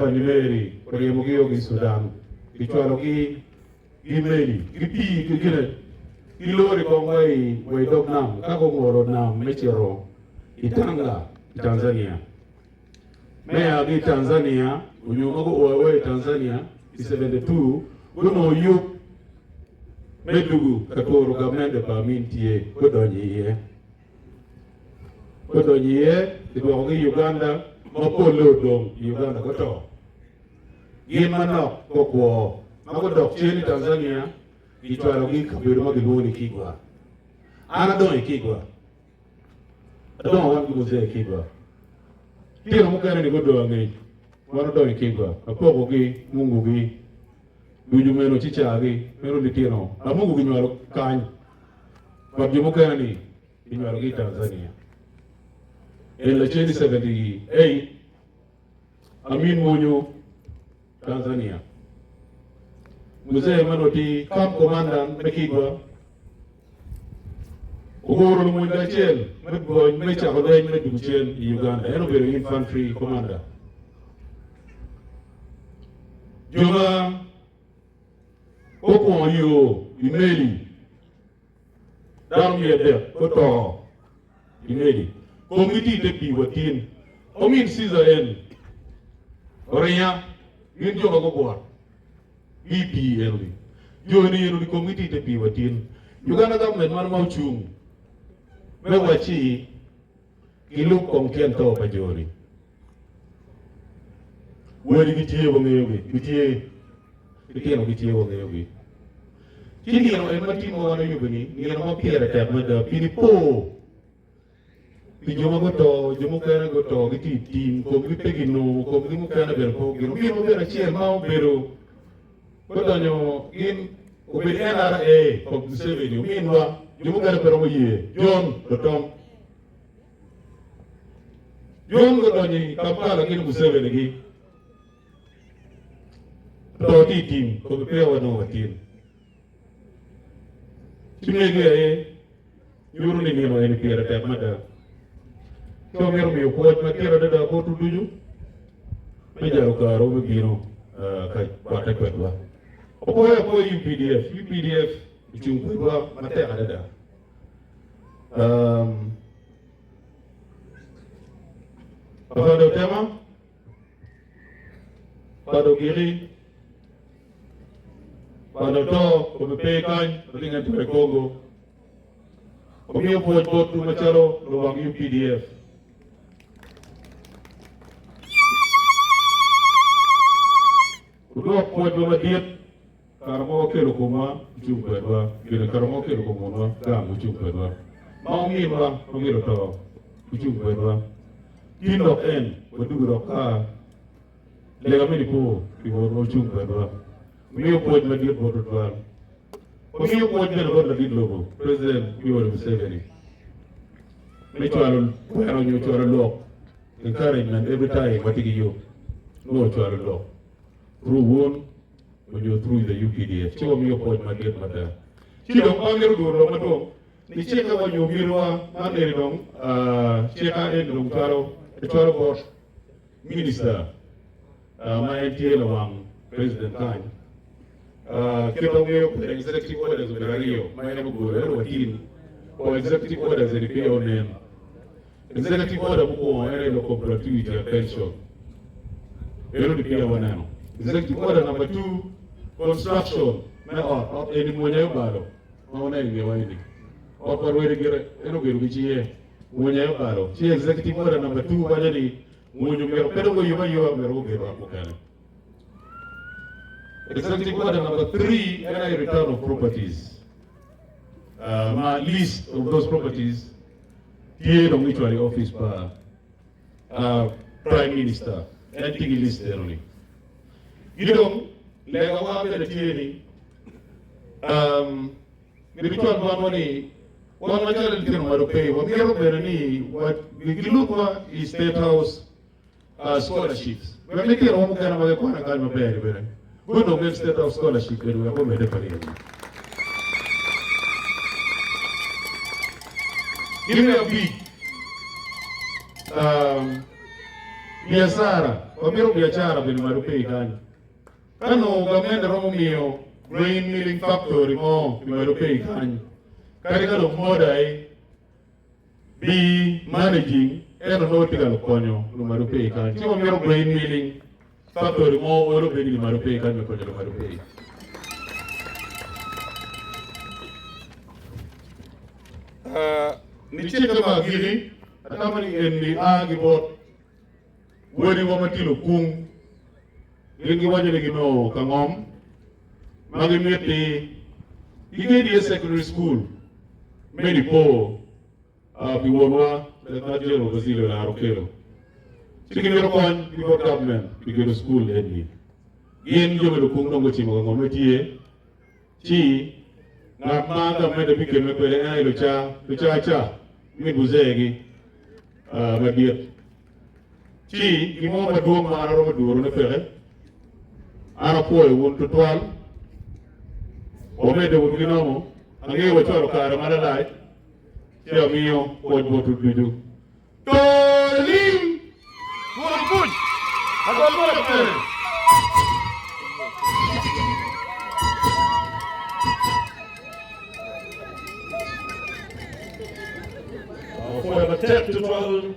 pa Nimeri oryemogi o ki i Sudan, kicwalogi ki meli, ki pii, ki gine, ki lori kong wa i wa i dog nam, ka gungolo nam me cito i Tanga i Tanzania. Me a ki i Tanzania onyo ma guo wa i Tanzania i 72 gunongo yub me dugu ka turo gamente pa Amin tye gudonyo iye. Gudonyo iye kidwokogi i Uganda ma polle odong i Uganda guto. Gin manok gukwo ma gudok cen i Tanzania gicwalogi i kabedo ma gilwongo ni Kigwa. An adongo i Kigwa. Adongo wan ki muzee i Kigwa. Tino mukene ni gudong angec, wan odongo i Kigwa. Apokogi, mungugi ducu meno cicagi, meno litino. Amungu ginywalo kany, but jo mukene ni ginywalogi i Tanzania. En lacen i 78, Amin mwonyo Tanzania. Muzee ma onongo tye camp commandant me Kigwa oguro lumony kacel me gony me cako lweny me dwogo cen i Uganda. En obedo infantry commander. Jo ma gukwongo yo i meli Dano miya adek guto i meli, komgi tye i te pii wa tin. Omin Caesar en oringa gin jo ma gubwot ki i pii enoni. Jo eni enoni komgi tye i te pii wa tin. Uganda government man ma ocung me wacci gilub kong tyen to pa jo-ni. Wadi gitye wangeyogi, gitye, litino gitye wangeyogi. Ci nino en ma timo wan oyubo-ni, nino ma pire tek mada, pi nipo pi jo ma guto, jo mukene guto gitye i tim, komgi pe ginongo, komgi mukene bene pe oginongo. Gin obedo acel ma obedo gudonyo gin obedo NRA pa Museveni, ominwa, jo mukene pe romo ye, John Lotong. Jon gudonyo i Kampala gin Museveni gi to tye i tim kome peya wanongo watin. Ci megi aye nyuto ni nino eni pire tek mada. Ci wamito miyo pwoc madit adada botwu ducu me jalo karewu me bino ka rwatte kwedwa. Wapwoyo apwoya UPDF. UPDF ocung kwedwa matek adada. Afande Otema, Afande Ogiki, Afande Oto kome pe kany oling en ture Congo. Wamiyo pwoc botwu macalo luwang UPDF. Wudwok pwocwa madit. Kare ma wakelo komwa, wucung kwedwa, gire kare ma wakelo kom wonwa gang, wucung kwedwa, ma ominwa ma myero oto, wucung kwedwa. Tin dok en, wadwogo dok ka lega me nipo pi wonwa, wucung kwedwa. Wamiyo pwoc madit bot tutwal. Wamiyo pwoc bene bot ladit lobo, President Yoweri Museveni, me cwalo kwena nyo cwalo lok, encouragement every time watye ki yub, nongo ocwalo lok through wun. onyo through the UPDF ci wamiyo pwoc madit mada. Ci dong pe amito duro lok madwong ni cikke wa nyo mitiwa man eni dong cika eni dong cwalo ecwalo bot minister ma en tye lawang president kany kit ma wungeyo kwede executive orders obedo aryo ma en ogolo ento watin o executive orders eni peya onen. Executive order mukwongo en aye lok kom gratuity and pension. Eno ni peya waneno. Executive order number two, construction me ot. Ot eni mwonya aye obalo ma waneno i ngewa eni. Ot pa rwede gire en ogedo ki cinge, mwonya aye obalo. Ci executive order number two waco ni mwonyo myero pe dong guyub ayuba myero guger ot mukene. Executive order number three en aye return of properties. Uh, ma list of those properties Tye dong icwalo i opic pa Prime Minister, en tye ki list eno ni. Ki dong legawa bene tye ni myero gicwal dwanwa ni wan macalo litino ma dong pe wamito bene ni gilubwa i State House Scholarships wek litinowa mukene ma gikwano kany maber-ri bene gunong gin State House Scholarship bene wek gumedde pa ryemo. Gin me abic. Biacara, wamito biacara bene malo pe kany. Ka nongo gamente romo miyo grain milling factory mo pi malo pe kany, kadi ka dong moda-i bi managing ento nongo tye ka konyo lumalo pe kany. Ci wamito grain milling factory mo olo bed i lumalo pe kany me konyo lumalo pe. Nicikke me agikki, atamo ni eni a ki bot wadiwa ma tye lukung. Gin giwaco ni ginongo ka ngom ma gimiti giged iye secondary school me nipo pi wonwa Lieutenant General Bazilio Lara Okello. Ci gimito kony ki bot government pi gedo school eni. Gin jo me lukung dong gucimo ka ngom me tye. Ci ngat ma gamente bikemme kwede en aye luca, luca ca min buzegi madit. Ci gin mo madwong ma an aromo durone peke. An apwoyo wun tutwal. Wamedde wunu ki nomo. Angeyo wacwalo kare ma lalac, ci amiyo pwoc botwu ducu. Tolim! Wun buc, agol bota kwene. Apwoyo matek tutwal.